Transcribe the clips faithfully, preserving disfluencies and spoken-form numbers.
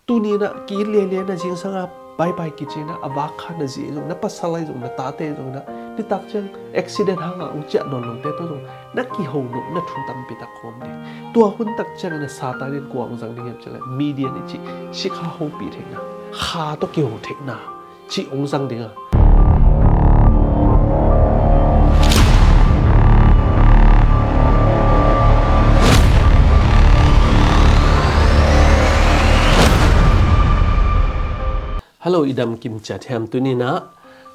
Tuni inah ki-it lialia na zingsang a baibai kici inah a vak kha na zi zong, na pasal ahi zong, na tate zong inah nitak ciang accident hangah hong ciah nawn lote tawh zong na kiho nop na thu tampi tak hong om ding. Tua hun tak ciang inah Satan in kua hong zang ding hiam cih leh Midian i cih sikha hopih theihna, kha tawh kiho theihna cih hong zang ding a. Hello, i dam kim ciat hiam? Tuni inah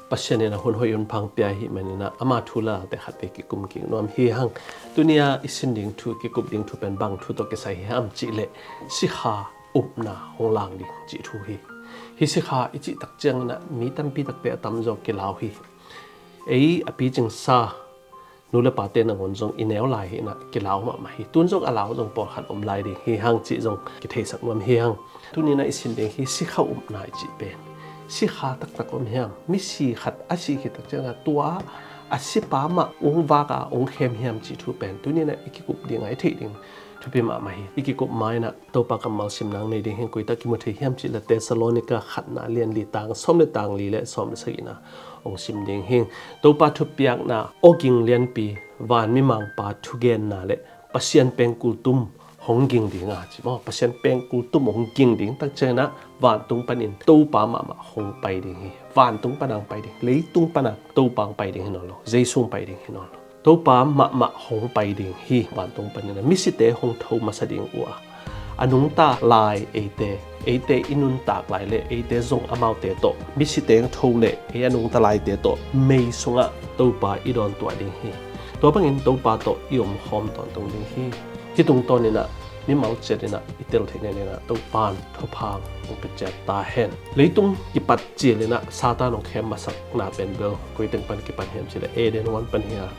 Pasian inah hun hoih hun pha hong pia ahih man inah ama thu lalte khat vei kikum kik nuam hi hang. Tuni a i sin ding thu, kikup ding thu pen bang thu tawh kisai hiam cih leh sikha upna hong lang ding cih thu hi. Hih sikha i cih tak ciang inah mi tampi takte a tamzaw kilau hi. Ei a picingsa nu le pate nangawn zong i neu lai hi inah kilau mahmah hi. Tun zong a lau zong pawlkhat om lai ding hi hang cih zong kitheisak nuam hi hang. Tuni inah i sin ding hih sikha upna i cih pen sikha taktak om hiam? Misi khat a sih khit tak ciang inah tua a sipa mah hong vak a hong khem hiam cih thu pen tuni inah i kikup ding a i theih ding thupi mahmah hi. I kikup ma inah Topa kammal sim nang nei ding hi. Koi tawh kimu thei hiam cih leh Thessalonika khatna lian li tang sawm le tang li le sawm le sagihna hong sim ding hi. Topa thupiakna, awging lianpi, van mimangpa thugenna le Pasian pengkul tum hong ging ding a ci maw? Pasian pengkul tum hong ging ding tak ciang inah vantung panin Topa mahmah hong pai ding hi. Vantung pan hong pai ding, leitung pan a Topa hong pai ding hi nawn lo, Jesu hong pai ding hi nawn lo. Topa mahmah hong pai ding hi. Vantung panin a misite hong tho masa ding uh a, a nungta lai eite, eite i nuntak lai le eite zong amaute tawh, misite hong tho le ei a nungta laite tawh mei sungah Topa i dawntuah ding hi. Tua bangin Topa tawh i omkhawm tawntung ding hi. Hih tungtawn inah mimal ciat inah i tel theih nading inah Topa in thupha hong pia ciat ta hen. Leitung kipat cil inah Satan hong khem masakna pen bel koi teng pan kipan hiam cih leh Eden huan pan hi a,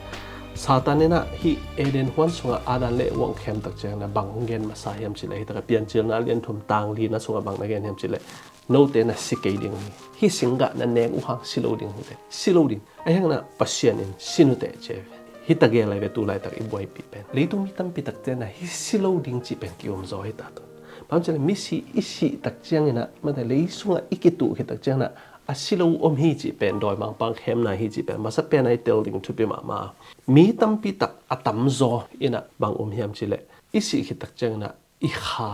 Satan inah hih Eden huan sungah Adam le Eva hong khem tak ciang inah bang hong gen masa hiam cih leh, hih takah Piancilna lian thum tang lina sungah bang na gen hiam cih leh, note na si kei ding uh hi. Hih singgah na nek uh hang si lo ding uh hi teh. Si lo ding. Ahih hang inah Pasian in sin uh teh ci hi. Hih tak gel lai ve, tu laitak i buaipih pen. Leitung mi tampi takte inah hih si lo ding cih pen ki-um zaw hi ta tun. Bang hang cih leh misi i sih tak ciang inah, mate, lei sungah i kituh khit tak ciang inah a si lo om hi cih pen, dawimangpa hong khemna hi cih pen masa pen a i tel ding thupi mahmah. Mi tampi tak a tamzaw inah bang um hiam cih leh, i sih khit tak ciang inah i kha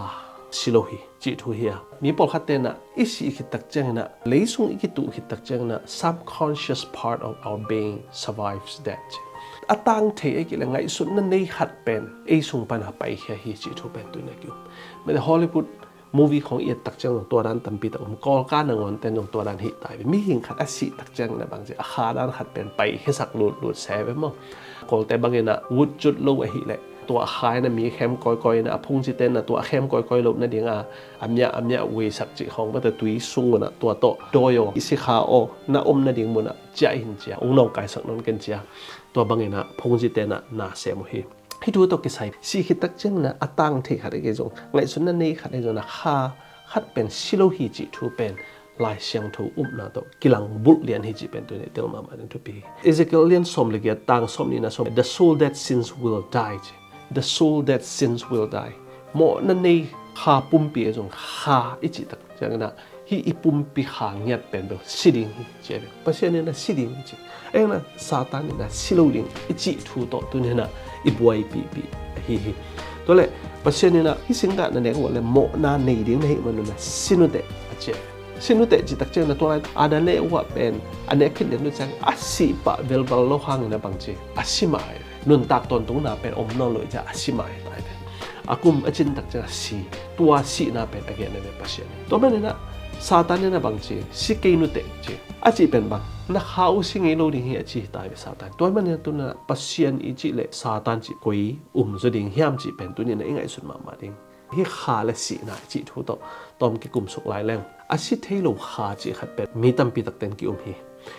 si lo hi cih thu hi a. Mi pawlkhatte inah i sih khit tak ciang inah, lei sung i kituh khit tak ciang inah, subconscious part of our being survives death. A tang thei ahih kei leh ngaihsutna nei khat pen ei sung pan a paikhia hi cih thu pen tu inah ki-um. Mate, Hollywood movie khawng i et tak ciang zong tua dan tampi tak um. Kawlka nangawnte in zong tua dan hi ta hi ve. Mihing khat a sih tak ciang inah bang ci, a kha dan khat pen paikhiasak lutlut se ve maw? Kawlte bang inah vut cut lo ahih leh tua a kha inah mi khem kawikawi inah, a phungcite inah tua a khem kawikawi loh nading a, a miah a miah vuisak cih khawng, mate, tui sung unah tua tawh dawi aw, i sikha aw, na om nading munah ciah in ci a, hong nawngkaisak nawn ken ci a, tua bang inah phungcite inah na sem uh hi. Hih thu tawh kisai, sih khit tak ciang inah a tang thei khat ahih kei zong, ngaihsutna nei khat ahih zong inah, kha khat pen si lo hi cih thu pen Lai Siangtho upna tawh kilang bulh lian hi cih pen tu inah i tel mahmah ding thupi hi. Ezekiel lian sawm le giat tang sawm nihna sawm, "The soul that sins will die," ci. "The soul that sins will die." Mawhna nei kha pumpi ahih zong, kha i cih tak ciang inah, hih i pumpi kha ngiat pen bel si ding hi ci a ve. Pasian inah si ding ci. Ahih hang inah Satan inah si lo ding i cih thu tawh tu inah i buaipihpih ahi hi. Tua leh Pasian inah hih singgah na nek uh leh mawhna nei ding na hih man un inah sin uh teh a ci a ve. Sin uh teh cih tak ciang inah tua lai Adam le Eva pen a nek khit lian uh ciang a sih pah velval lo hang inah bang ci, a si mah hi. Nuntak tawntungna pen om nawn lo hi ciah a si mah hi lai pen. A kum a cin tak ciang a si. Tua sihna pen a gen a ve Pasian in. Tua man inah Satan inah bang ci, si kei nu teh ci. A cih pen bang, na kha uh si ngei lo ding hi a ci hi ta hi ve Satan. Tua man inah tu inah Pasian i cih leh Satan cih koi um zaw ding hiam cih pen tu inah i ngaihsut mahmah ding. Hih kha le sihna i cih thu tawh tawm kikum suk lai leng, a si thei lo kha cih khat pen mi tampi takte in ki-um hi.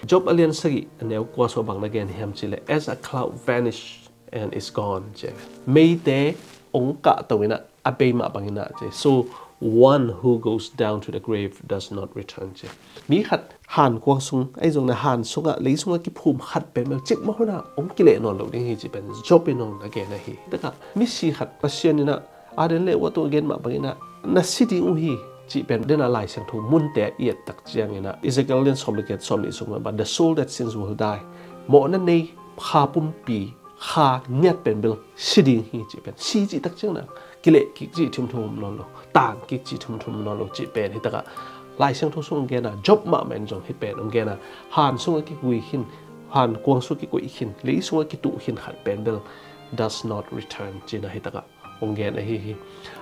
Job a lian sagih a neu kua sungah bang na gen hiam cih leh, "As a cloud vanish and is gone," ci. Meite hong kahto inah a bei mah bang inah ci. "So one who goes down to the grave does not return," ci. Mi khat hankuang sung, ahi zong inah han sungah, lei sungah kiphum khat pen bel cikmah hun ah hong kileh nawn lo ding hi cih pen Job in hong na gen ahi. Takah misi khat Pasian inah Adam le Eva tawh a gen mah bang inah na si ding uh hi, Cih pen dena Lai Siangtho munte a i et tak ciangin ah Ezekiel lian sawm le giat, sawm nih sung mah, "But the soul that sins will die." Mawhna nei kha pumpi, kha ngiat pen bel si ding hi cih pen. Si cih tak ciangin ah kileh kik cih thimthum nawn lo, tang kik cih thimthum nawn lo cih pen hi takah Lai Siangtho sung hong gen a, Job mahmah in zong hi pen hong gen a, han sungah kigui khin, han kuang sungah kikoih khin, lei sungah kituh khin khat pen bel does not return cih na hi takah hong gen ahi hi.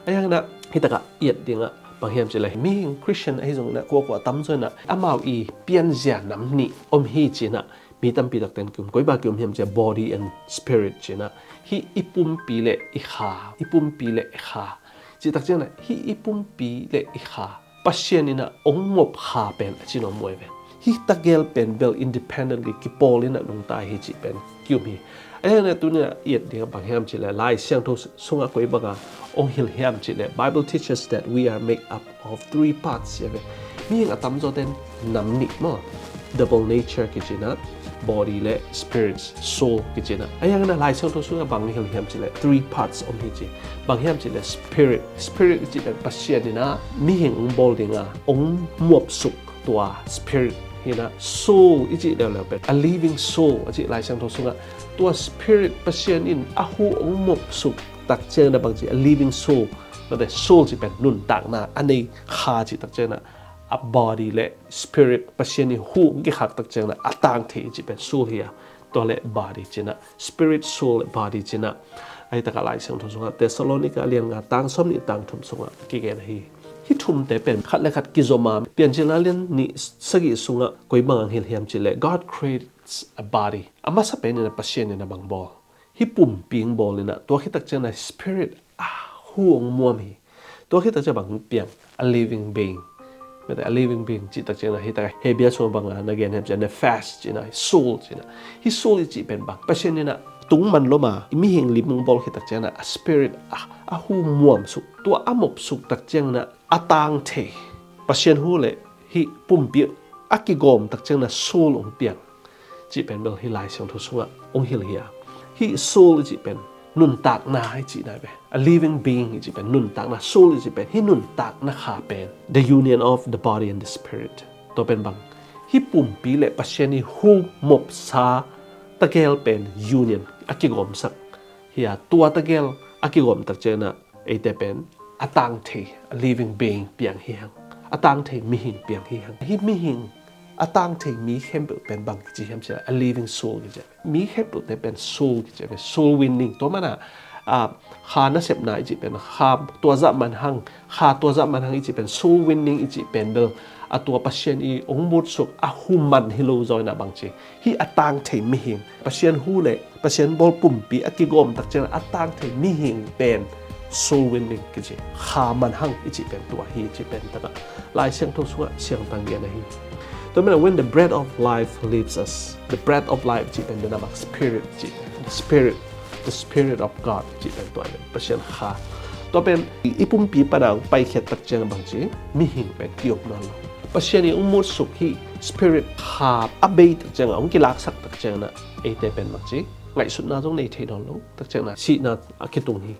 A hi hangin ah hi takah i et dingah bang hiam cih leh, mihing Christian ahi zongin ah kuakua tamzaw in ah amau i pianzia nam nih om hi ci-in ah mi tampi takte in ki-um. Koi bang ki-um hiam cih leh body and spirit ci-in ah, hih i pumpi le i kha, i pumpi le i kha. Cih tak ciangin ah hih i pumpi le i kha Pasian in ah hong mop kha pen a ci nuam uh hi ve. Hih tagel pen bel independently kipawl in ah nungta hi cih pen ki-um hi. A hi hangin ah tuni-in ah i et dingah bang hiam cih leh Lai Siangtho sungah koi bangah hong hilh hiam cih leh, Bible teaches that we are made up of three parts hi ve. Mihing a tamzawte in nam nih maw, double nature kici-in ah, body le spirit, soul kici-in ah. A hi hangin ah Lai Siangtho sungah bang hilh hiam cih leh three parts om hi ci. Bang hiam cih leh spirit, spirit i cih pen Pasian in ah mihing hong bawl dingah hong muapsuk tua spirit hi-in ah, soul i cih leuleu pen, a living soul a cih Lai Siangtho sungah, tua spirit Pasian in a hu hong muapsuk tak ciangin ah bang ci, a living soul. Mate, soul cih pen nuntakna a nei, kha cih tak ciangin ah a body le spirit Pasian i hu hong kikhak tak ciangin ah a tang thei i cih pen soul hi a, tua le body ci-in ah, spirit, soul le body ci-in ah. A hi takah Lai Siangtho sungah Thessalonika lian nga tang sawm nih tang thum sungah kigen ahi. Hih thumte pen khat le khat kizom a, Piancilna lian nih sagih sungah koi bangah hong hilh hiam cih leh, God creates a body. A masa pen in ah Pasian in ah bang bawl, hih pumpi hong bawl in ah, tua khit tak ciangin ah spirit, a hu hong muam hi. Tua khit tak ciang bang hong piang, a living being. Mate, a living being cih tak ciangin ah hi takah Hebrew sungah bangah na gen hiam cih leh nephesh ci-in ah, soul ci-in ah. Hih soul i cih pen bang, Pasian in ah tung man lua ma, i mihing lim hong bawl khit tak ciangin ah a spirit, a, a hu muamsuk, tua a mopsuk tak ciangin ah a tang thei, Pasian hu le hih pumpi a kigawm tak ciangin ah soul hong piang cih pen bel hih Lai Siangtho sungah hong hilh hi a. Hih soul i cih pen nuntakna i cihna hi ve. A living being i cih pen nuntakna, soul i cih pen hih nuntakna kha pen, the union of the body and the spirit. Tua pen bang, hih pumpi le Pasian i hu mopsa tagel pen union, a kigawmsak hi a, tua tagel a kigawm tak ciangin ah eite pen a tang thei, a living being piang hi hang. A tang thei mihing piang hi hang. Hih mihing, a tang thei mi khempeuh pen bang kici hiam cih leh, a living soul kici. Mi khempeuhte pen soul kici ve, soul winning. Tua manin ah, a, kha nasepna i cih pen, kha tua zah man hang, kha tua zah man hang i cih pen, soul winning i cih pen bel, a tua Pasian i hong mutsuk a hu man hi lo zaw in ah bang ci, hih a tang thei mihing, Pasian hu le Pasian bawl pumpi a kigawm tak ciangin a tang thei mihing pen soul winning kici. Kha man hang i cih pen tua hi i cih pen takah Lai Siangtho sungah siangtang gen ahi. Tua manin ah, when the bread of life leaves us, the bread of life i cih pen dena bang, spirit i cih pen, the spirit, the spirit of God i cih pen tua hi, Pasian kha. Tua pen i, i pumpi pan a hong paikhiat tak ciangin bang ci, mihing pen ki-om nawn lo. Pasian i hong mutsuk hih spirit, kha a bei tak ciangin, hong kilaksak tak ciangin ah eite pen bang ci, ngaihsutna zong nei thei nawn lo, tak ciangin ah sihna a kitung hi.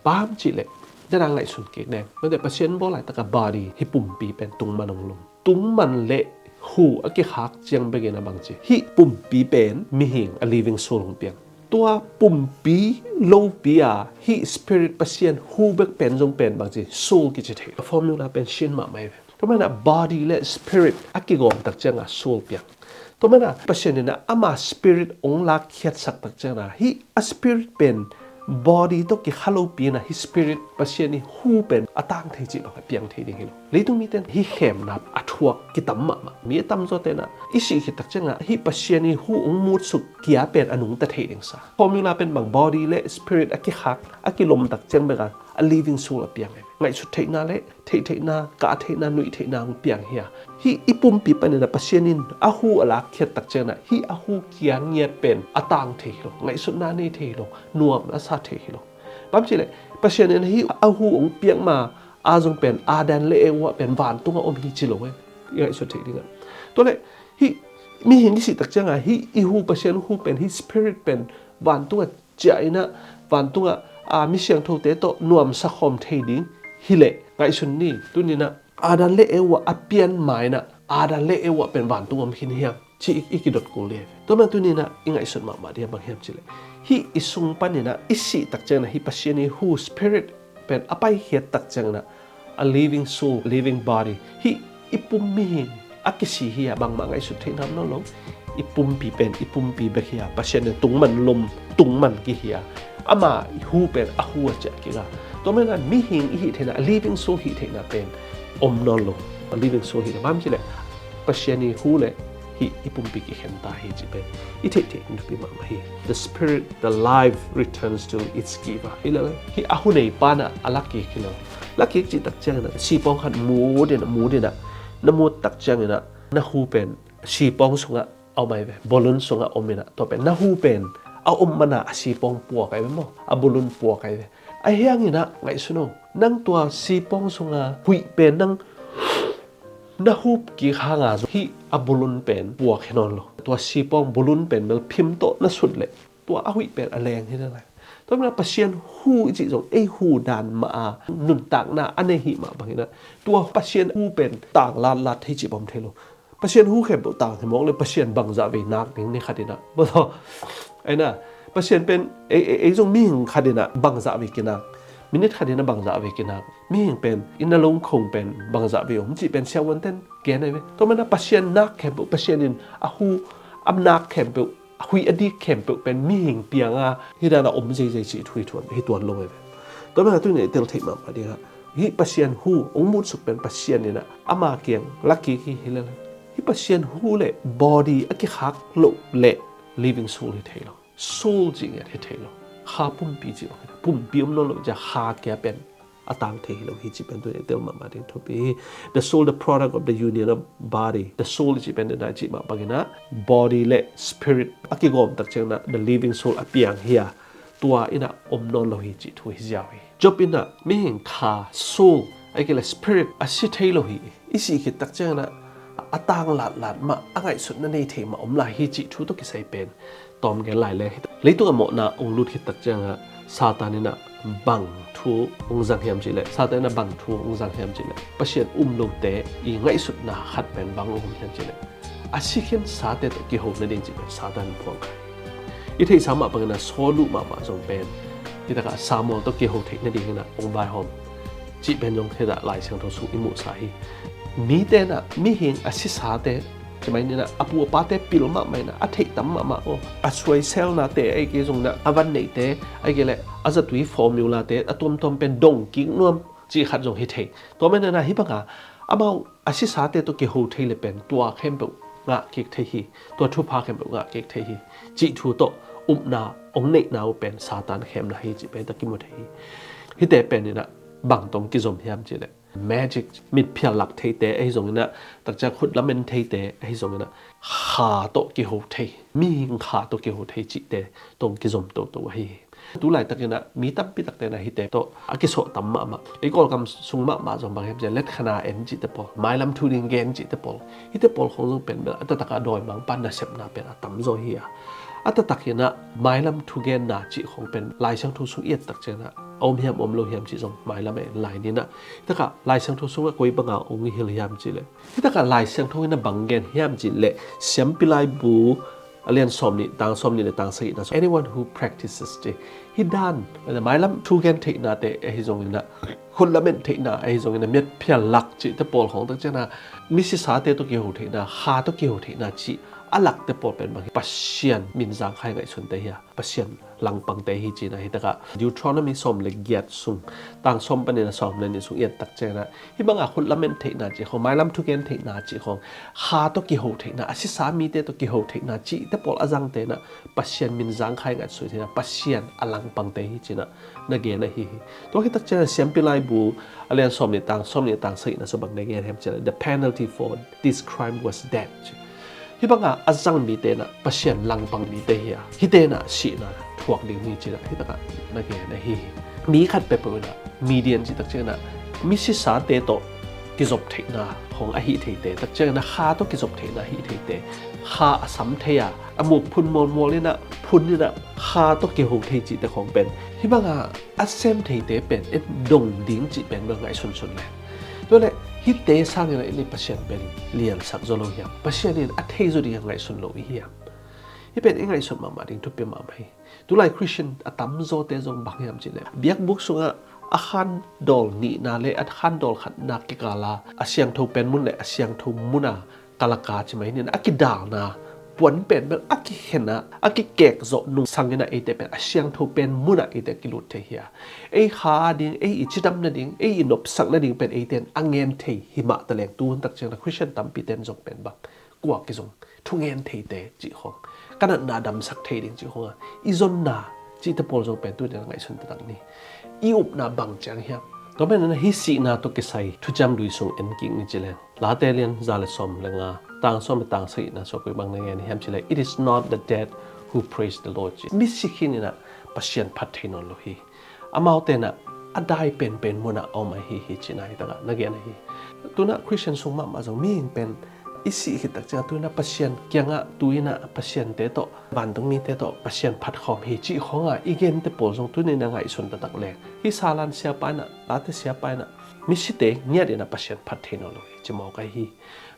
Bang hiam cih leh, dena ngaihsun kik deng. Mate, Pasian bawl laitak a body, hih pumpi pen tung man hong lum. Tung man le hu a kikhak ciang bekin ah bang ci, hih pumpi pen mihing, a living soul hong piang. Tua pumpi lopi a hih spirit, Pasian hu bek pen zong pen bang ci, soul kici thei. Formula pen sin mahmah hi ve. Tua manin ah body le spirit a kigawm tak ciangin ah soul piang. Tua manin ah Pasian in ah ama spirit hong lakkhiatsak tak ciangin ah, hih a spirit pen body tawh kikha lopi in ah, hih spirit, Pasian i hu pen a tang thei cih bang a piang thei ding hi lo. Leitung mite in hih khemna a thuak kitam mahmah. Mi a tamzawte in ah i sih khit tak ciangin ah hih Pasian i hu hong mutsuk kia pen a nungta thei ding sa. Formula pen bang, body le spirit a kikhak, a kilom tak ciang bek a, a living soul a piang hi. Ngaihsut theihna le theih theihna, kah theihna, nuih theihna hong piang hi a. Hih i pumpi panin ah Pasian in a hu a lakkhiat tak ciangin ah, hih a hu kia ngiat pen a tang thei hi lo, ngaihsutna nei thei hi lo, nuam a sa thei hi lo. Bang hiam cih leh, Pasian in hih a hu hong piak ma a zong pen Adam le Eva pen vantungah om hi ci lo e. I ngaihsut theih dingah. Tua leh, hih mihing i sih tak ciangin ah, hih i hu, Pasian hu pen, hih spirit pen vantungah ciah in ah, vantungah, a, mi siangthote tawh nuamsa khawm thei ding hi leh, ngaihsun ni, tuni in ah Adam le Eva a pian ma-in ah Adam le Eva pen vantung om khin hiam? Ci i, i kidot kul ding hi ve. Tua man tuni-in ah i ngaihsut mahmah ding bang hiam cih leh, hih i sung panin ah i sih tak ciangin ah hih Pasian ii hu spirit pen a paikhiat tak ciangin ah a living soul, living body, hih i pum mihing a kisi hi a, bangmah ngaihsut theihna om nawn lo. I pumpi pen i pumpi bek hi a, Pasian in tungman lum, tungman kihi a, ama hu pen a hu a ciah kik a. Tua manin ah mihing i hih theihna, a living soul hih theihna pen om nawn lo. A living soul hih theihna bang hiam cih leh Pasian ii hu le hih i pumpi kikhen ta hi cih pen i theih theih thupi mahmah hi. The spirit, the life returns to its giver. Hi lel, hih a hu neipa in ah a la kik hi lo. La kik cih tak ciangin ah sipawng khat mut in ah, mut in ah, na mut tak ciangin ah na hu pen sipawng sungah a om ahi ve. Bulun sungah om in ah, tua pen na hu pen a om man a sipawng puak ahi ve maw, a bulun puak ahi ve. Ahi hangin ah ngaihsun o, nang tua sipawng sunga huih pen nang na hup kik hanga zong hih a bulun pen puak hi nawn lo. Tua sipawng bulun pen bel phim tawh na sut leh tua a huih pen a leng hi lai. Tua manin ah Pasian hu i cih zong ei hu dan mah a nuntakna a nei hi mah bangin ah tua Pasian hu pen tang latlat thei cih bang om thei lo. Pasian hu khempeuh tang hi mawk leh Pasian bangzah vei nak ding ni khat in ah, maw taw. Ahi na, Pasian pen ei, ei, ei zong mihing khat in ah bangzah vei kinak, minit khat in ah bangzah vei kinak, mihing pen i na lungkhong pen bangzah vei om cih pen siavuante'n gen ahi ve. Tua manin ah Pasian nak khempeuh, Pasian in a hu a nak khempeuh, a huih a dik khempeuh pen mihing pianga hih dan a om zeizei cih thu hi tuan, hi tuan lo ahi ve. Tua manin ah tuni-in i tel theih mahmah ding ah hih Pasian hu hong mutsuk pen Pasian in ah ama kiang la kik hi, hi lel. Hih Pasian hu le body a kikhak loh leh living soul hi thei lo. Soul cih ngiat hi thei lo. Kha pumpi cih bang hi thei. Pumpi om nawn lo ciang kha kia pen a tang thei hi lo hi cih pen tuni-in i tel mahmah ding thupi hi. The soul, the product of the union of body. The soul cih pen tuni-in i cih mah bangin ah body le spirit a kigawm tak ciangin ah the living soul a piang hi a, tua in ah om nawn lo hi cih thu hi ziau hi. Job in ah mihing kha, soul, ahih kei leh spirit a si thei lo hi. I sih khit tak ciangin ah a tang latlat mah, a ngaihsutna nei thei mah om lai hi cih thu tawh kisai pen tawm gen lai leng hi. Leitung a mawhna hong lut khit tak ciangin ah Satan in ah bang thu hong zang hiam cih leh, Satan in ah bang thu hong zang hiam cih leh, Pasian um lote i ngaihsutna khat pen bang hong om hiam cih leh, a si khin sate tawh kiho nading cih pen Satan in phuang kha hi. I theihsa mah bangin ah Saul uh mahmah zong pen hi tak ah Samuel tawh kiho theih nadingin ah hong vaihawm cih pen zong hi tak ah Lai Siangtho sung i muhsa hi. Mite in ah mihing a sisate, ci mai ni in ah a pu a pate pil mahmah in ah a theih tam mahmah aw. A suaiselnate ahih kei zongin ah a van neite ahih kei leh a zatui formulate a tuamtuam pen dong kik nuam cih khat zong hi thei. Tua manin ah hih banga amau a sisate tawh kiho thei leh pen tua khempeuh ngah kik thei hi, tua thupha khempeuh ngah kik thei hi cih thu tawh upna hong neihna uh pen Satan khemna hi cih pen tak kimu thei hi. Hihte pen in ah bang tawh hong kizom hiam cih leh, magic, mitphial lak theite ahi zongin ah, tak ciang khut lamen theite ahi zongin ah, kha tawh kiho thei, mihing kha tawh kiho thei cihte tawh hong kizom toto ahi hi. Tu laitakin ah mi tampi takte in ah hihte tawh a kisawh tam mahmah. Ei Kawlgam sung mahmah zong bang hiam cih leh letkhanna en cihte pawl, mailam thu ding gen cihte pawl, hihte pawl khawng zong pen bel a taktak ah dawimangpa nasepna pen a tamzaw hi a, a taktakin ah mailam thugenna cih khawng pen Lai Siangtho sung i et tak ciangin ah a om hiam om lo hiam cih zong mailam en lai ni in ah, hih tak ah Lai Siangtho sungah koi banga hong hilh hiam cih leh, hih tak ah Lai Siangtho in ah bang gen hiam cih leh, Siampi Laibu a lian sawmnih, tang sawmnih le tang sagihna sung, anyone who practices, ci. Hih dan, mailam thu gen theihnate ahi zongin ah, khut lamen theihna ahi zongin ah, mitphial lak cihte pawl khawng tak ciangin ah, misisate tawh kiho theihna, kha tawh kiho theihna cih a lakte pawl pen bang hi, Pasian min zangkhai ngaihsunte hi a, Pasian langpangte hi ci-in ah hih tak ah Deuteronomy sawm le giat sung, tang sawm panin ah sawm le nih sung i et tak ciangin ah, hih banga khut lamen theihna cih khawng, mailam thugen theihna cih khawng, kha tawh kiho theihna, a sisa mite tawh kiho theihna cihte pawl a zangte in ah Pasian min zangkhai ngaihsut theihna, Pasian a langpangte hi ci-in ah na gen ahi hi. Tua khit tak ciangin ah Siampi Laibu a lian sawmnih, tang sawmnih, tang sagihna sung bang na gen hiam cih leh, the penalty for this crime was death, ci. Hih banga a zang mite in ah Pasian langpang mite hi a, hihte in ah sihna thuak ding hi ci-in ah hih tak ah na gen ahi hi. Mi khat peuhpeuh in ah, Midian cih tak ciangin ah, misisate tawh kizop theihna khawng ahi theite, tak ciangin ah kha tawh kizop theihna ahi theite, kha a sam thei a, a muk phun mualmual in ah, phun in ah, kha tawh kiho thei cihte khawng pen, hih banga a sem theite pen en dong ding cih pen bel ngaihsunsun leng. Tua leh Hihte sangin ah i Pasian pen liansak zaw lo hiam? Pasian in a thei zaw ding a ngaihsun lo i hiam? Hih pen i ngaihsun mahmah ding thupi mahmah hi. Tulai Christian a tamzawte zong bang hiam cih leh biakbuk sungah a khandawl nihna le a khandawl khatna kikala a siangtho pen mun le a siangtho muna kalaka ci mai nin a kidalna puan pen bel a kikhenna a kikek zawh nung sangin ah eite pen a siangtho pen munah eite kilut thei hi a, ei kha ding, ei i cidam nading, ei i nopsak nading pen eite in a ngen thei hi mah taleng tu hun tak ciangin ah Christian tampi ten zong pen bang kua kizong thungen theite cih khawng, ka natna damsak thei ding cih khawng a i zonna cihte pawl zong pen tunin a ngaihsun taktak ni. I upna bang ciang hiam? Tua manin ah hih sihna tawh kisai thuciam lui sung en kik ni ci leng, Late lian za le sawm le nga, tang sawm le tang sagihna sua koi bang na ngen hiam cih leh, "It is not the dead who praise the Lord," ci. Misi khin in ah Pasian phat thei nawn lo hi. Amaute in ah a dai penpen munah a om ahi hi cihna hi takah na gen ahi. Tu-in ah Christian sung mahmah zong mihing pen i sih khit tak ciangah tu-in ah Pasian kiangah, tu-in ah Pasiante tawh, vantung mite tawh Pasian phat khawm hi cih khawngah i gente pawl zong tunin a ngaihsun taktak leng, hih Salan siapa in ah, Late siapa in ah misite ngiat in ah Pasian phat thei nawn lo hi ci mawk ahi hi.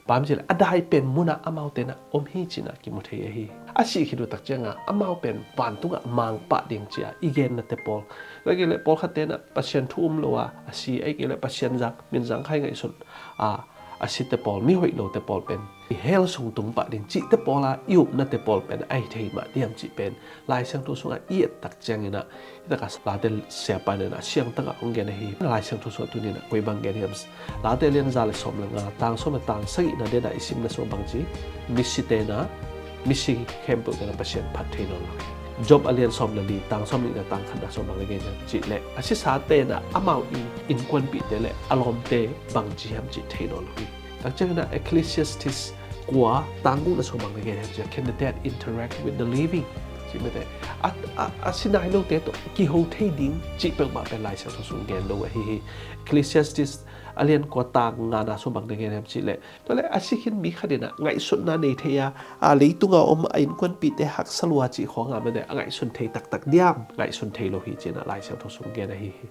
Bang hiam cih leh a dai pen munah amaute in ah om hi cihna kimu thei ahi hi. A sih khit uh tak ciangah amau pen vantungah mang pah ding ci-a i gennate pawl, ahih kei leh pawlkhatte in ah Pasian thu um lo a a si, ahih kei leh Pasian zak, min zangkhai ngaihsut a a site pawl, mihoih lote pawl pen i hell sung tung pah ding cihte pawl a i upnate pawl pen a hi thei mah diam cih pen Lai Siangtho sungah i et tak ciangin ah, hih takah Late siapa in ah siangtakah hong gen ahi. Lai Siangtho sungah tunin ah koi bang gen hiam? Late lian za le sawm le nga, tang sawm le tang sagihna den ah i simna sungah bang ci? Misite in ah, misi khempeuh in ah Pasian phat thei nawn lo hi. Job a lian sawm le li, tang sawm le nihna, tang khatna sungah bang na gen hiam cih leh, a sisate in ah amau i innkuanpihte le a lawmte bang ci hiam cih thei nawn lo hi. Tak ciangin ah Ecclesiastes kua, tang gukna sungah bang na gen hiam cih leh, "Can the dead interact with the living?" Ci mete, a, a, a si nai lote tawh kiho thei ding cih peuhmah pen Lai Siangtho sung gen lo ahi hi. Ecclesiastes a lian kua, tang ngana sungah bang na gen hiam cih leh, tua leh a si khin mi khat in ah ngaihsutna nei thei a, a leitunga om a innkuanpihte haksa lua cih khawngah mete a ngaihsun thei taktak diam? Ngaihsun thei lo hi ci-in ah Lai Siangtho sung gen ahi hi.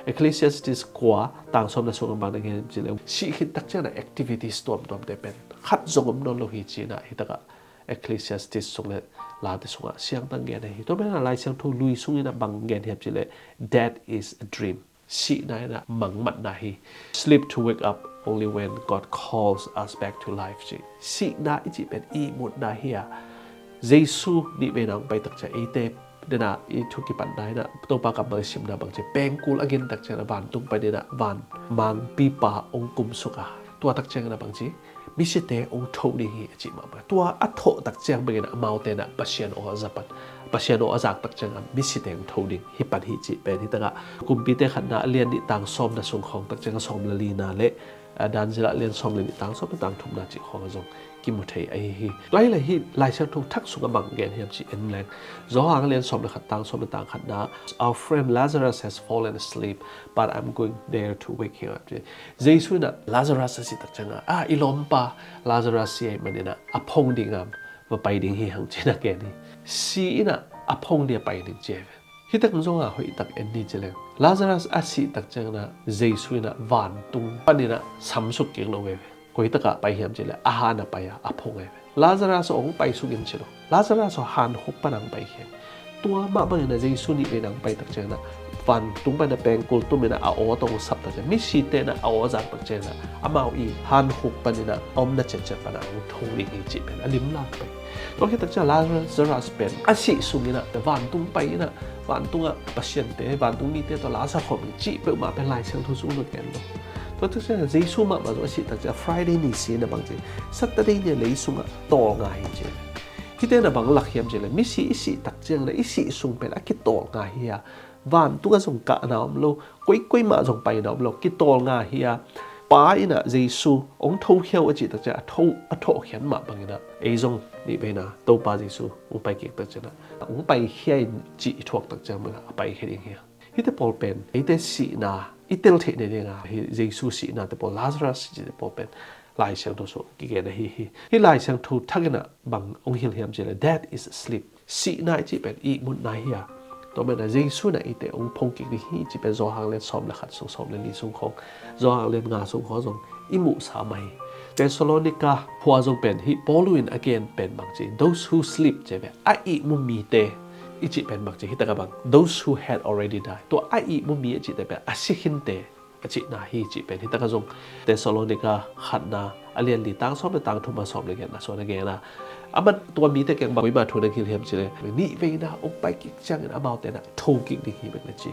Ecclesiastes kua, tang sawmna sungah bang na gen hiam cih leh, sih khit tak ciangin ah activities tuamtuamte pen khat zong om nawn lo hi ci-in ah, hih takah Ecclesiastes sung le Late sungah siangtang gen ahi. Tua manin ah Lai Siangtho lui sungin ah bang gen hiam cih leh, "Death is a dream." Sihna in ah mangmatna hi. "Sleep to wake up only when God calls us back to life," ci. Sihna i cih pen ihmutna hi a, Jesu nih veina hong pai tak ciang eite den ah i thu kipatna in ah Topa kammal i simna bang ci, pengkul a gin tak ciangin ah vantung panin ah van mangpipa hong kumsuk a, tua tak ciangin ah bang ci, misite hong tho ding hi a cih mahmah. Tua a thawh tak ciang bangin ah amaute in ah Pasian aw a za pan, Pasian aw a zak tak ciangin ah misite hong tho ding hi pan hi cih pen hih takah Kumpite khatna a lian nih tang sawmna sung khawng tak ciangin ah sawm le lina le, a, Daniel a lian sawm le nih tang sawm le tang thumna cih khawngah zong kimu thei ahi hi. Tua hi leh hih Lai Siangtho thak sungah bang gen hiam cih en leng, Johan a lian sawm le khat tang sawm le tang khatna, "Our friend Lazarus has fallen asleep, but I'm going there to wake him up," ci. Jesu in ah Lazarus a sih tak ciangah, "A, i lawmpa Lazarus si ahih manin ah a phong dingah va pai ding hi hang," ci-in ah gen hi. Si in ah a phong ding a pai ding ci hi ve. Hih tak zongah hoih tak en ni ci leng, Lazarus a sih tak ciangin ah Jesu in ah vantung panin ah samsuk kik lo ve ve. Koi takah pai hiam cih leh, a han a pai a, a phong ve ve. Lazarus aw, hong paisuk in ci lo. Lazarus aw, han huk pan hong pai hi. Tua mah bangin ah Jesu nih veina hong pai tak ciangin ah vantung panin ah pengkul tumin ah a aw tawh hong sap tak ciang, misite in ah a aw zak tak ciangin ah amau i han huk panin ah a omna ciatciat pan ah hong tho ding hi cih pen a limlang pai. Tua khit tak ciang Lazarus pen a sih sungin ah vantung pai in ah vantungah pasiante, vantung mite tawh la sa khawm ding cih peuhmah pen Lai Siangtho sung na gen lo. Tua tak ciang Jesu mahmah zong a sih tak ciang Friday ni si in ah bang ci, Saturday ni a lei sungah tawlnga hi ci. Hihte in ah bang lak hiam cih leh, misi i sih tak ciang in ah i sih sung pen a kitawlnga hi a, vantungah zong kahna om lo, koikoi mah zong paina om lo, kitawlnga hi a, Pa in ah Jesu hong thokhia uh a cih tak ciang a tho, a thawhkhiat mah bangin ah ei zong nih veina Topa Jesu hong pai kik tak ciang ah hong paikhia in cih i thuak tak ciang bangin ah a paikhia ding hi a. Hihte pawl pen eite sihna i tel theih nading a, hih Jesu sihnate pawl, Lazarus sihnate pawl pen Lai Siangtho sung kigen ahi hi. Hih Lai Siangtho thak in ah bang hong hilh hiam cih leh, death is sleep. Sihna i cih pen ihmutna hi a, tua manin ah Jesu in ah eite hong phong kik ding hi cih pen Johan lian sawm le khat sung, sawm le li sung khawng, Johan lian nga sung khawng zong i muhsa mah hi. Thessalonica khua zong pen hih Paulu in a gen pen bang ci, those who sleep ci ve, a ihmu mite i cih pen bang ci, hi takah bang, those who had already died. Tua a ihmu mi a cihte pen a si khinte a cihna hi cih pen hi takah zong Thessalonica khatna a lian li tang sawm le tang thum a sawm le giatna sung a gen a. Aman tua mite kiang bang kuamah thu na hilh hiam ci le, nih veina hong pai kik ciangin amaute na tho kik ding hi bek na ci.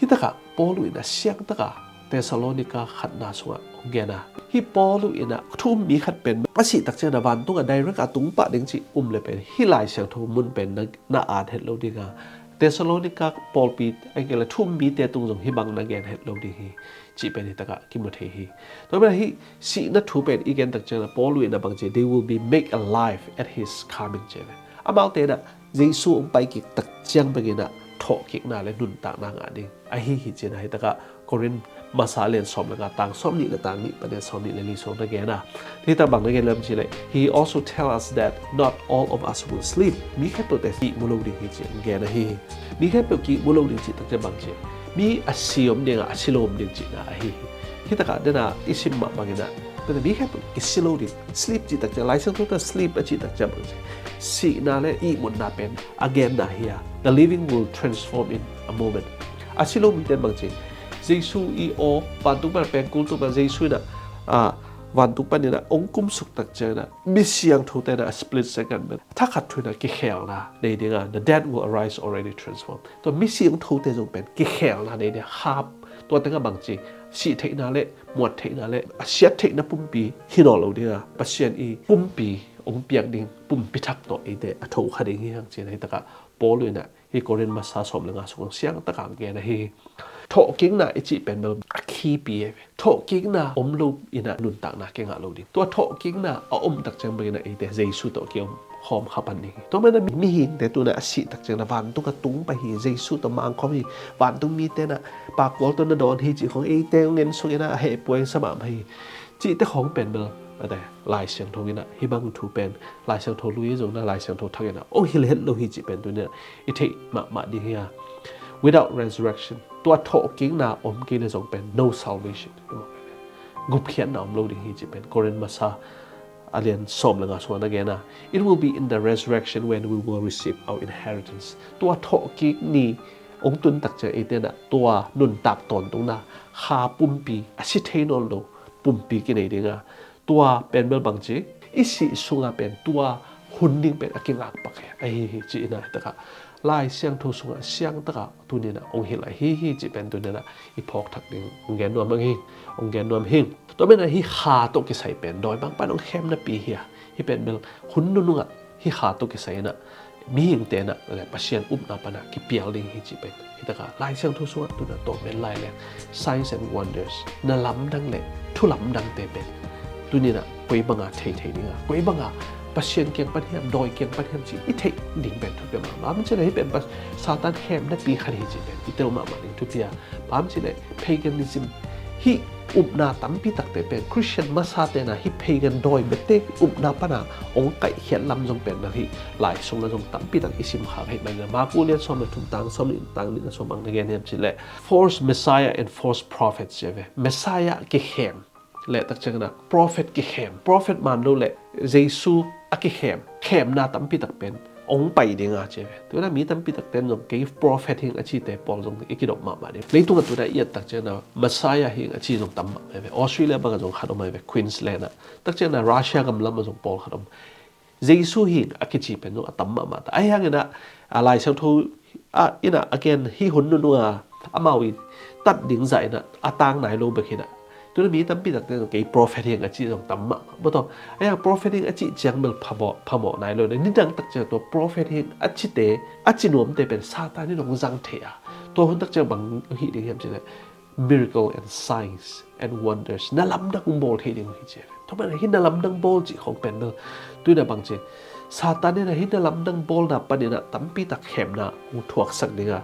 Hi takah Paulu in a siang takah Thessalonica khatna sungah hong gen a. Hih Paulu in a thu um mi khat pen a sih tak ciangin a vantung a direct a tung pah ding cih um le pen hih Lai Siangtho mun pen na, na at het lo ding a. Thessalonica pawlpi a kei le thu um mite tung zong hih bang na gen het lo ding hi cih pen hi takah kimu thei hi. Tua manin hih sihna thu pen i gen tak ciangin a Paulu in a bang ci, they will be made alive at his coming ci ve. Amaute na Jesu hong pai kik tak ciang bangin a thawhkikna le nuntakna ngah ding ahi hi cih na hi takah Korin masa lian sawm le nga tang sawm nih le tang nih pan sawm nih le li sung na gen a. Hi takah bang na gen lem ci le, he also tell us that not all of us will sleep. Mi khempeuhte ihmu lo ding hi cih gen ahi hi. Mi khempeuh ki ihmu lo ding cih tak ciang bang ci, mi a si om ding a, a si lo om ding cihna ahi hi. Hi takah dena i sim mah bangin a, dena mi khempeuh ki si lo ding. Sleep cih tak ciang, Lai Siangtho tawh sleep a cih tak ciang bang ci, sihna le ihmutna pen a genna hi a. The living will transform in a moment. A si lo mite bang ci, Jesu i aw vantung pan pengkul tung pan Jesu in a, a, vantung panin a hong kumsuk tak ciangin a, mi siangthote na a split second pen thakhat thu in a kikhelna nei ding a, the dead will arise already transformed. Tua mi siangthote zong pen kikhelna nei ding a, khap, tua tengah bang ci, sih theihna le muat theihna le a siat theihna pumpi hi nawn lo ding a, Pasian i pumpi hong piak ding pumpi thak tawh eite a tho kha ding hi hang cih na hi takah Paulu in a hih Korin masa sawm le nga sung siang takah gen ahi hi. Thawhkikna i cih pen bel a khipi e. Thawhkikna om lo in a nuntakna kingah lo ding. Tua thawhkikna a om tak ciang bangin a eite Jesu tawh kiom khawm kha pan ding hi. Tua manin a mihingte tu in a a sih tak ciangin a vantung a tung pah hi, Jesu tawh mang khawm hi, vantung mite na pakkual tawh na dawn hi cih khawng eite hong en suk in a a heh puai sa mahmah hi. Cihte khawng pen bel a te Lai Siangtho in a hih bang thu pen Lai Siangtho lui zong na Lai Siangtho thak in a hong hilh het lo hi cih pen tu in a i theih mahmah ding hi a. Without resurrection, tua thawhkikna om kei le zong pen no salvation. Gupkhiatna om lo ding hi cih pen Korin masa a lian sawm le nga sung a na gen a. It will be in the resurrection when we will receive our inheritance. Tua thawhkik ni hong tun tak ciang eite na tua nuntak tawntungna kha pumpi a si thei nawn lo pumpi kinei ding a. Tua pen bel bang ci, i sih sunga pen tua hun ding pen a kingak pak hi ahi hi cih na hi takah Lai Siangtho sungah siang takah tu in a hong hilh ahi hi cih pen tu in a i phawk thak ding hong gen nuam hing, hong gen nuam hing. Tua manin a hih kha tawh kisai pen dawimangpa'n hong khemnapi hi a, hih pen bel hun nunungah hih kha tawh kisai in a mihingte na le Pasian upna pan a kipial ding hi cih pen hi takah Lai Siangtho sungah tu in a tawh pen lai le signs and wonders, na lamdang le thu lamdangte pen tu in a koi banga thei thei ding a, koi banga Pasian kiang pan hiam, dawi kiang pan hiam cih i theih ding pen thupi mahmah. Bang ci le hih pen Satan khemnapi khat hi cih pen i tel mahmah ding thupi a. Bang ci le paganism, hih upna tampi takte pen Christian masate na hih pagan dawi bette upna pan a hong kaihkhiat lam zong pen na hih Lai sung na zong tampi tak i sim khak hi. Bang na Marku lian sawm le thum tang sawm nih tang nih na sawm bang na gen hiam ci le, false Messiah and false prophets ci ve. Messiah kikhem le tak ciangin a prophet kikhem, prophet man lo le Jesu a kikhem, khemna tampi tak pen hong pai ding a ci ve. Tu in a mi tampi tak ten zong kei prophet hing a cite pawl zong i kidop mahmah ding. Leitung a tu in a i et tak ciangin a Messiah hing a ci zong tam mahmah ve. Australia bang a zong khat om a ve, Queensland a. Tak ciangin a Russia gam lam a zong pawl khat om. Jesu hing a kici pen zong a tam mahmah ta. Ahi hangin a, a Lai Siangtho a in a a gen hih hun nunung a amau i tat ding zah in a a tang nai lo bek hi in a. Tu in a mi tampi takte zong kei prophet hing a ci zong tam mahmah. Bawtaw, ahi hang prophet hing a cih ciang bel phamawh, phamawh nai lo in a. Nidang tak ciang tua prophet hing a cite, a ci nuamte pen Satan in hong zang thei a. Tua hun tak ciang bang hih ding hiam ci le, miracle and signs and wonders, na lamdang hong bawl thei ding uh hi ci. Tua manin hih na lamdang bawl cih khawng pen bel tu in a bang ci, Satan in a hih na lamdang bawlna panin a tampi tak khemna hong thuaksak ding a,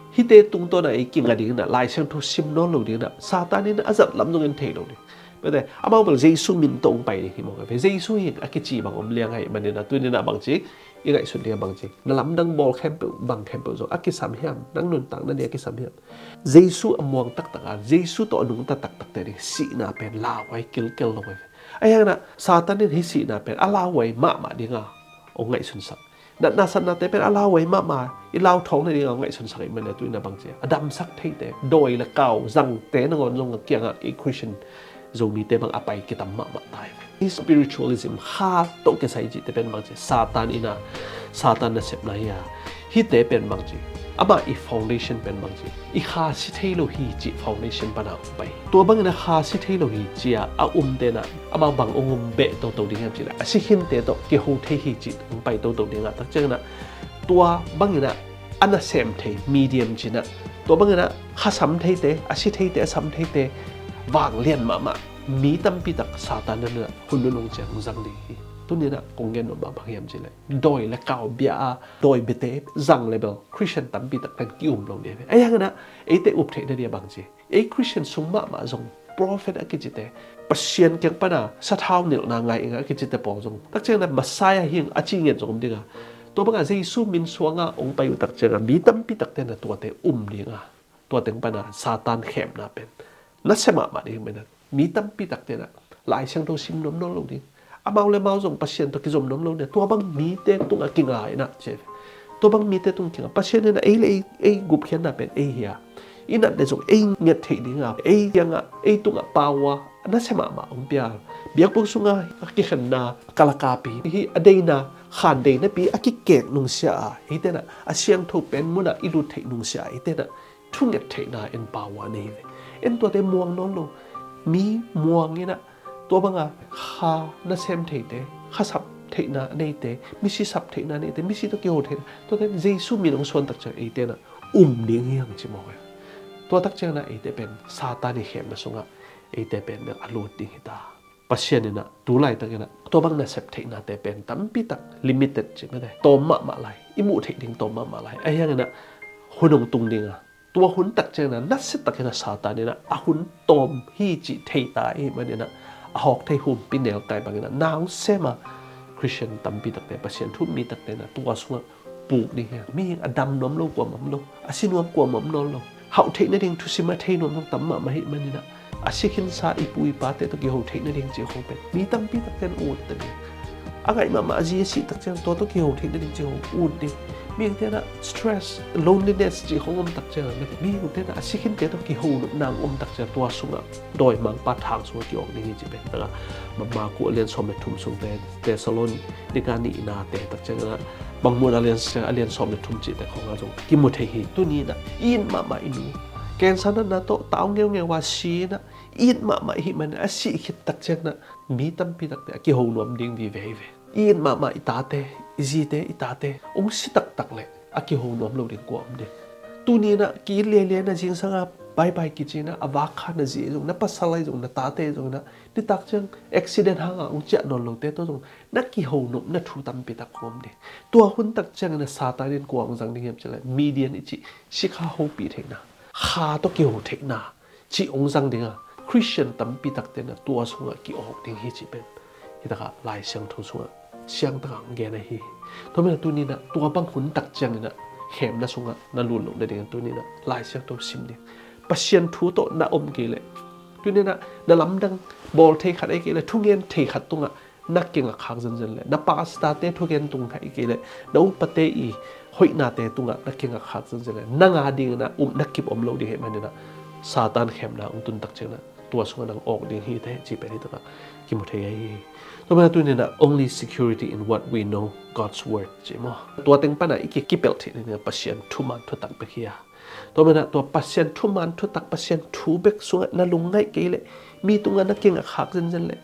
hihte tungtawn a ei kinga ding in a, Lai Siangtho sim nawn lo ding in a, Satan in a zat lam zong en thei lo ding. Mate, amau bel Jesu min tawh hong pai ding hi mawk a ve. Jesu hi a kici bang om liang ahih manin a, tuni-in a bang ci, i ngaihsut ding a bang ci. Na lamdang bawl khempeuh, bang khempeuh zong a kisam hiam, nang nuntakna ding a kisam hiam. Jesu a muang taktak a, Jesu tawh a nungta taktakte ding sihna pen lauhuai kilkel lo ve. Ahi hangin a Satan in hih sihna pen a lauhuai mahmah ding a hong ngaihsunsak. Natna satnate pen a lauhuai mahmah, i lauthawng nading a hong ngaihsunsak ahih manin a, tuni-in a bang ci a, a damsak theite, dawi le kau zangte nangawn zong a kiangah ei Christian Zomite bang a pai kitam mahmah ta hi. Hih spiritualism, kha tawh kisai cihte pen bang ci, Satan in a, Satan nasepna hi a, hihte pen bang ci, amah i foundation pen bang ci, i kha si thei lo hi cih foundation pan a hong pai. Tua bangin a kha si thei lo hi ci a a umte in a, amau bang hong um beh toto ding hiam cih leh, a si khinte tawh kiho thei hi cih hong pai toto ding a, tak ciangin a tua bangin a a nasem thei medium ci-in a, tua bangin a kha sam theite, a si theite, a sam theite vanglian mahmah mi tampi tak Satan in a hun nunung ciang hong zang ding hi. Tuni-in a kong gen nop mah bang hiam cih leh, dawi le kau bia a dawi biate zang le bel Christian tampi tak pen ki-um lo ding hi. Ahi hangin a eite up theih nading a bang ci, ei Christian sung mahmah zong prophet a kicite, Pasian kiang pan a sathau nilhna ngai ing a kicite pawl zong, tak ciangin a Messiah hi ing a ci ngiat zong om ding a, tua bang a Jesu min suang a hong pai uh tak ciangin a mi tampi takte in a tuate um ding a, tua teng pan a Satan khemna pen nasia mahmah ding hi. Manin a mi tampi takte in a Lai Siangtho sim nuam nawn lo ding, amau le amau zong Pasian tawh kizom nuam lo ding, tua bang mite tungah kinga in a ci. Tua bang mite tungah kinga, Pasian in a ei le ei, ei gupkhiatna pen ei hi a, i nat le zong ei nget theih ding a, ei kiangah, ei tungah power nasia mahmah hong pia. Biakbuk sungah a kikhenna kalakapi hi, a deina khan deinapi a kikek nungsia a, eite in a a siangtho pen mun ah i lut theih nungsia a, eite in a thunget theihna in power nei hi ve. En tuate muang nawn lo. Mi muang in a, tua bang a kha nasem theite, kha sap theihna neite, misi sap theihna neite, misi tawh kiho theihna, tuate Jesu min hong suan tak ciang eite in a um ding hi hang ci mawk hi. Tua tak ciangin a eite pen Satan i khemna sungah eite pen bel a lut ding hi ta. Pasian in a tu laitak in a tua bang nasep theihnate pen tampi tak limited ci mate, tawm mahmah lai, i muh theih ding tawm mahmah lai. Ahi hangin a hun hong tung ding a, tua hun tak ciangin a nasia takin a Satan in a a hun tawm hi cih thei ta ahih manin a, a hawk thei humpi nelkai bangin a na hong sem a Christian tampi takte, Pasian thu um mi takte in a tua sungah puk ding hi. Mihing a dam nuam lo kuamah om lo, a si nuam kuamah om nawn lo. Hauh theih nading thusim a thei nuam zong tam mahmah ahih manin a, a si khinsa i pu i pate tawh kiho theih nading cih khong pen mi tampi takte in ut ta ding. A ngaih mahmah a zi a sih tak ciang tua tawh kiho theih nading cih khong ut ding. Mihingte in a stress, loneliness cih khong om tak ciang, mihingte in a a si khinte tawh kiho nopna om tak ciang tua sungah dawimangpa thang sungah ki-awk ding hi cih pen tak a, Marku a lian sawm le thum sungte, Thessalonika nihnate tak ciangin a, Mangmuhna a lian, a lian sawm le thum cihte khong ah zong kimu thei hi. Tuni in a it mahmah i nu, cancer natna tawh tau ngeungeu a si in a, it mahmah i hih manin a sih khit tak ciangin a mi tampi takte a kiho nuam ding vive hi ve. It mahmah i tate, i zite, i tate hong si taktak leh a kiho nuam lo ding kua om ding. Tuni in a ki-it liailiai in a zingsang a bye bye kici in a, a vak kha na zi zong, na pasal ahi zong, na tate zong in a, nitak ciang accident hang a hong ciah nawn lote tawh zong na kiho nopna thu tampi tak om ding. Tua hun tak ciangin a Satan in kua hong zang ding hiam cih leh, Midian i cih sikha hopih theihna, kha tawh kiho theihna cih hong zang ding a, Christian tampi takte in a tua sungah ki-awk ding hi cih pen hi tak a Lai Siangtho sungah siangtak a hong gen ahi hi. Tua manin a tuni in a tua bang hun tak ciangin a khemna sungah na lut loh nading a tuni in a Lai Siangtho sim ding. Pasian thu tawh na om kei leh, tuni in a na lamdang bawl thei khat ahi kei leh, thungen thei khat tungah na kingak khak zenzen leh, na pastorte thugen tung ahi kei leh, na upate i hoihnate tungah na kingak khak zenzen leh, nang a dingin a upna kip om lo ding ahih manin a, Satan khemna hong tun tak ciangin a tua sungah nang awk ding hi teh cih pen hi tak a kimu thei ahi hi. Tua manin a tuni in a only security in what we know, God's word ci maw. Tua teng pan a i ki, kipelh theih nading a Pasian thuman thutak bek hi a. Tua manin a tua Pasian thuman thutak, Pasian thu bek sungah na lungngaih kei leh, mi tungah na kingak khak zenzen leh,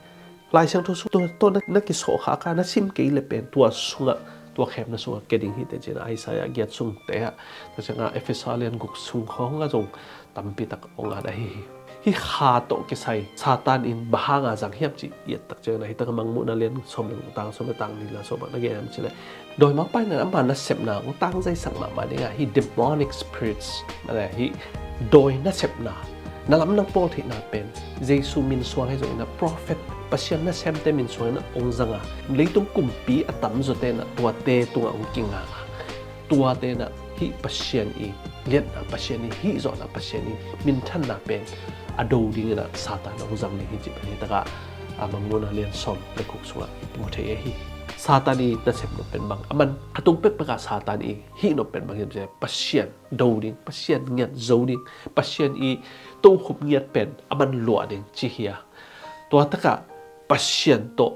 Lai Siangtho sung tawh, tawh na, na kisawh khak a, na sim kei leh pen tua sungah, tua khemna sungah kia ding hi teh ci-in a Isaiah giat sungte ah, tua ciang a Efesa lian guk sung khawng ah zong tampi tak hong at ahi hi. Hih kha tawh kisai Satan in bang hang a zang hiam cih i et tak ciangin a, hi tak a Mangmuhna lian sawm le guk, tang sawm le tang nih le sawm ah na gen hiam cih leh, dawimangpa in a ama nasepna hong tangzaisak mahmah ding a, hih demonic spirits, mate, hih dawi nasepna, Na lamdang pawl theihna pen Jesu min suang hi zongin ah prophet, Pasian nasemte min suangin ah hong zanga, leitung kumpi a tamzawte in ah tuate tungah hong kinga a, tuate in ah hih Pasian i liatna, Pasian i hihzawhna, Pasian i minthanna pen a do dingin ah Satan hong zang ding hi cih pen hi takah a Mangmuhna lian sawm le guk sungah mu thei ahi. Satan i nasep nop pen bang, aman a tung pekpek a Satan i hih nop pen bang hiam cih leh Pasian do ding, Pasian ngiat zo ding, Pasian i tokhom ngiat pen aman luah ding ci hi a, tua takah Pasian tawh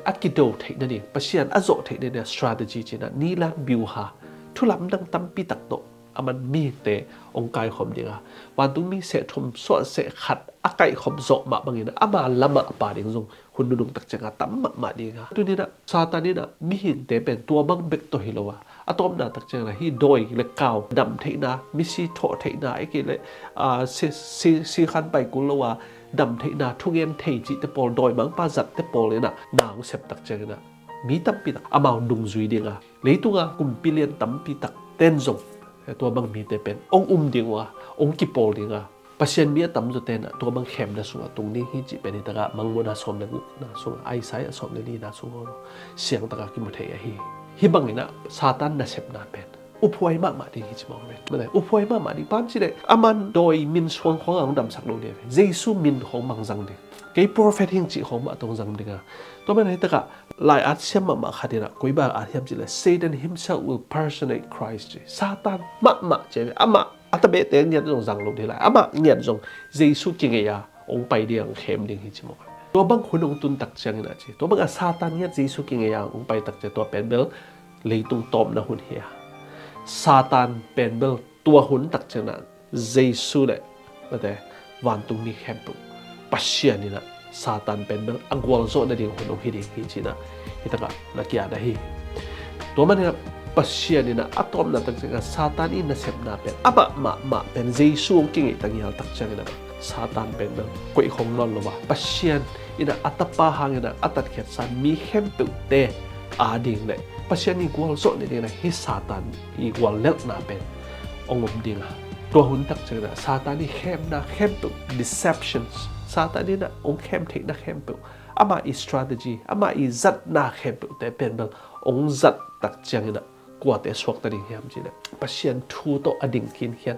a kido theih nading, Pasian a zawh theih nading strategy ci-in ah, nilan biuha, thu lamdang tampi tak tawh aman mihingte hong kaikhawm ding a, vantungmi seh thum suah seh khat a kaihkhawm zawh mah bangin ama lamah a pha ding zong hun nunung tak ciangah tam mahmah ding a. Tuni in ah Satan in ah mihingte pen tua bang bek tawh hi lo a, a tawpna tak ciangin ah hih dawi le kau dam theihna, misi thawh theihna, ahih kei leh, ah, si, si, sikhan pai kul lo a dam theihna, thungen thei cihte pawl, dawimangpa zatte pawl in ah na hong sep tak ciangin ah mi tampi tak amau nungzui ding a, leitunga kumpi lian tampi tak ten zong tua bang mite pen hong um ding uh a, hong kipawl ding a, Pasian mi a tamzawte in ah tua bang khemna sungah tung ding hi cih pen hi takah Mangmuhna sawm le gukna sungah, Isaiah sawm le lina sungah siang takah kimu thei ahi. Hih bangin ah Satan nasepna pen uphuai mahmah ding hi ci mawk ve. Uphuai mahmah ding pan ci leh aman dawi min suang khawng a hong damsak lo ding a ve. Jesu min khawng bang zang ding. Kei prophet hing cih khawng mah tawh hong zang ding a. Tua man hi takah lai-at siam mahmah khat in ah koi bang at hiam cih leh Satan himself will personate Christ ci. Satan mahmah ci a ve. Amah a tabehte ngiat zong zang lo ding lai. Amah ngiat zong Jesu kingei a hong pai ding, hong khem ding hi ci mawk. Tua bang hun hong tun tak ciangin ah ci, tua bang a Satan ngiat Jesu kingei a hong pai tak ciang tua pen bel leitung tawpna hun hi a, Satan pen bel tua hun tak ciangin ah Jesu le mate vantungmi khempeuh Pasian in ah Satan pen bel a gualzawh nading hun hong hi ding hi ci-in ah hi takah na ki-at ahi. Tua manin ah Pasian in ah a tawpna tak ciangin ah Satan i nasepna pen amah mahmah pen Jesu hong kingeih tangial tak ciangin ah Satan pen bel koih khong nawn lo a, Pasian in ah a Tapa hangin ah a tatkhiatsa mi khempeuhte a ding le Pasian i gualzawh nading in ah hih Satan i guallelhna pen hong om ding a, tua hun tak ciangin ah Satan i khemna khempeuh, deceptions, Satan in ah hong khem theihna khempeuh, amah i strategy, amah i zatna khempeuhte pen bel hong zat tak ciangin ah kuate suakta ding hiam cih leh Pasian thu tawh a ding khinkhian,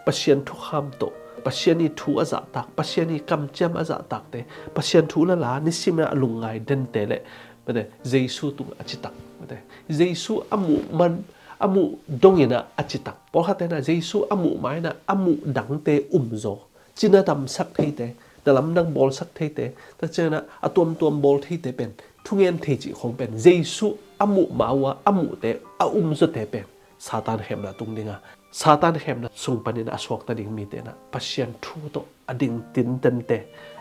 Pasian thukham tawh, Pasian i thu a zahtak, Pasian i kamciam a zahtakte, Pasian thu lala nisim in ah a lungngai dente le mate Jesu tungah a citak, mate Jesu a muh man, a muh dongin ah a citak. Pawlkhatte in ah Jesu a muh ma-in ah a muh dangte umzaw, ci na damsak theite, na lamdang bawlsak theite, tak ciangin ah a tuamtuam bawl theite pen, thungen thei cih khawng pen Jesu a muh ma uh a, a muhte a umzawte pen Satan khemna tung ding a, Satan khemna sung panin a suakta ding mite in ah Pasian thu tawh a ding tintente,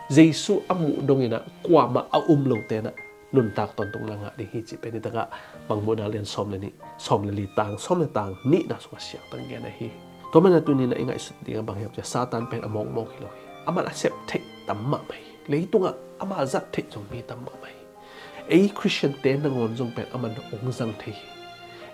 Jesu a muh dongin ah kuamah a um lote in ah nuntak tawntung na ngah ding hi cih pen hi takah Mangmuhna lian sawm le nih, sawm le li tang, sawm le tang nihna sungah siangtang gen ahi. Tua manin ah tuni in ah i ngaihsut ding a bang hiam cih leh Satan pen a mawkmawk hi lo hi. Aman a sep theih tam mahmah hi. Leitungah ama zat theih zong mi tam mahmah hi. Ei Khristiante nangawn zong pen aman hong zang thei hi.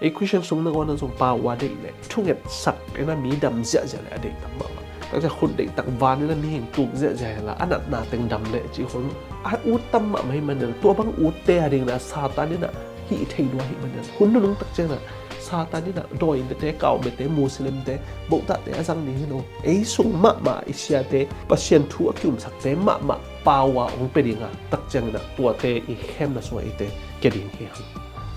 Ei Khristian sung nangawn ah zong pau a deih leh thungetsak in ah mi dam ziahziah leh a deih tam mahmah. Takciang khut deihtak van in ah mihing tuk ziahziah hi la, a natna teng dam leh cih khong a ut tam mahmah hi manin ah, tua bang utte a ding in ah Satan in ah hih thei lua hi manin ah, hun nunung takciang in ah Satan in ah dawi biate, kau biate, Muslimte, bohtahte a zang ding hi lo. Ei sung mahmah i siate, Pasian thu a kiumsakte mahmah pau a hong pia ding a, takciang in ah tuate i khemna sungah eite kia ding hi hang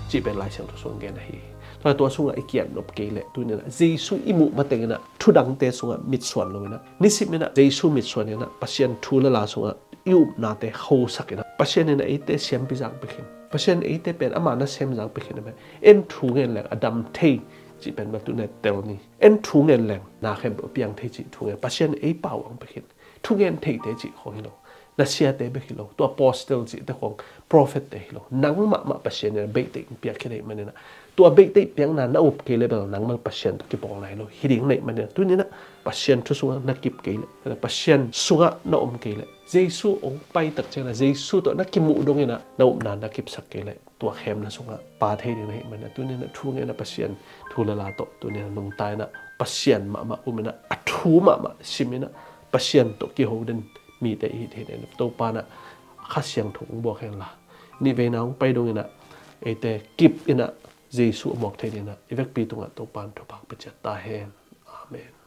cih pen Lai Siangtho sung gen ahi. Tua, tua sungah i kiat nop kei leh tuni in ah Jesu i muh mateng in ah thudangte sungah mitsuan lo in ah, nisim in ah Jesu mitsuan in ah Pasian thu lala sungah i upnate hosak in ah, Pasian in ah eite siampi zang pia khin, Pasian in eite pen ama nasem zang pia khin, en thu ngen leng a dam thei cih pen bel tuni in ah tel ni. En thu ngen leng na khempeuh piang thei cih thu ngen, Pasian in ei pau hong pia khin. Thungen theite cih khong hi lo, na siate bek hi lo, tua apostle cihte khong, prophette hi lo, nang mahmah Pasian in a beihtheih piak khin ahih manin ah, tua beihtheih piakna na up kei leh bel nang bel Pasian tawh kipawl nai lo hi ding na hih manin ah, tuni in ah Pasian thu sungah na kip kei leh, Pasian sungah na om kei leh, Jesu hong pai takciang in ah Jesu tawh na kimuh dongin ah na upna na kipsak kei leh, tua khemna sungah pha thei ding na hih manin ah, tuni in ah thu ngen in ah Pasian thu lala tawh tuni in ah nungta in ah Pasian mahmah um in ah, a thu mahmah sim in ah, Pasian tawh kiho den mite i hi thei dingin Topa in ah Kha Siangtho hong buak hen la, nihveina hong pai dongin ah eite kip in ah Jesu a muak thei dingin ah i vekpi tungah Topa in thupha hong pia ciat ta hen. Amen.